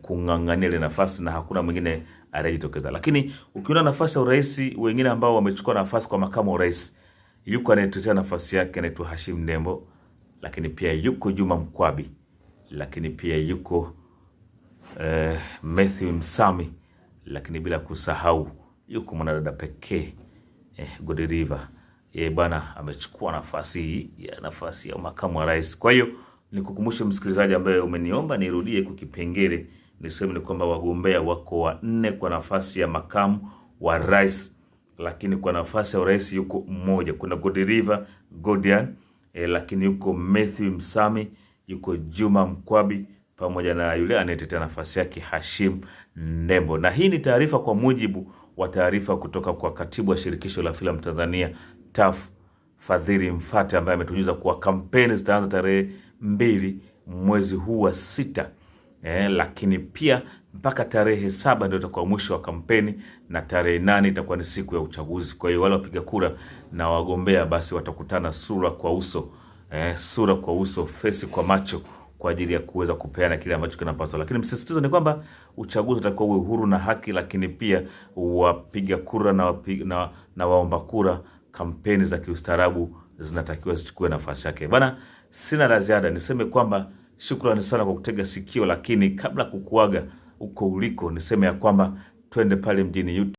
kung'ang'ania ile nafasi na hakuna mwingine aliyejitokeza. Lakini ukiona nafasi ya urais, wengine ambao wamechukua nafasi kwa makamu wa urais, yuko anayetetea nafasi yake anaitwa Hashim Ndembo, lakini pia yuko Juma Mkwabi, lakini pia yuko Matthew Msami, lakini bila kusahau yuko mwanadada pekee Godiriva. Yeye bwana amechukua nafasi ya makamu wa rais. Kwa hiyo nikukumbushe msikilizaji ambaye umeniomba nirudie kwa kipengele, niseme ni kwamba wagombea wako wanne kwa nafasi ya makamu wa rais, lakini kwa nafasi ya urais yuko mmoja. Kuna Godiriva Godian lakini yuko Matthew Msami, yuko Juma Mkwabi pamoja na yule anayetetea nafasi yake Hashim Ndembo. Na hii ni taarifa kwa mujibu wa taarifa kutoka kwa katibu wa shirikisho la filamu Tanzania TAF Fadhili Mfate ambaye ametujuza kuwa kampeni zitaanza tarehe 2 mwezi huu wa 6 lakini pia mpaka tarehe 7 ndio itakuwa mwisho wa kampeni na tarehe 8 itakuwa ni siku ya uchaguzi. Kwa hiyo wale wapiga kura na wagombea basi watakutana sura kwa uso, sura kwa uso, fesi kwa macho kwa ajili ya kuweza kupeana kile ambacho kinapaswa. Lakini msisitizo ni kwamba uchaguzi utakuwa uwe huru na haki, lakini pia wapiga kura na waomba kura, kampeni za kiustaarabu zinatakiwa zichukue nafasi yake. Bana, sina la ziada, niseme kwamba shukrani sana kwa kutega sikio, lakini kabla kukuaga uko uliko, niseme ya kwamba twende pale mjini YouTube.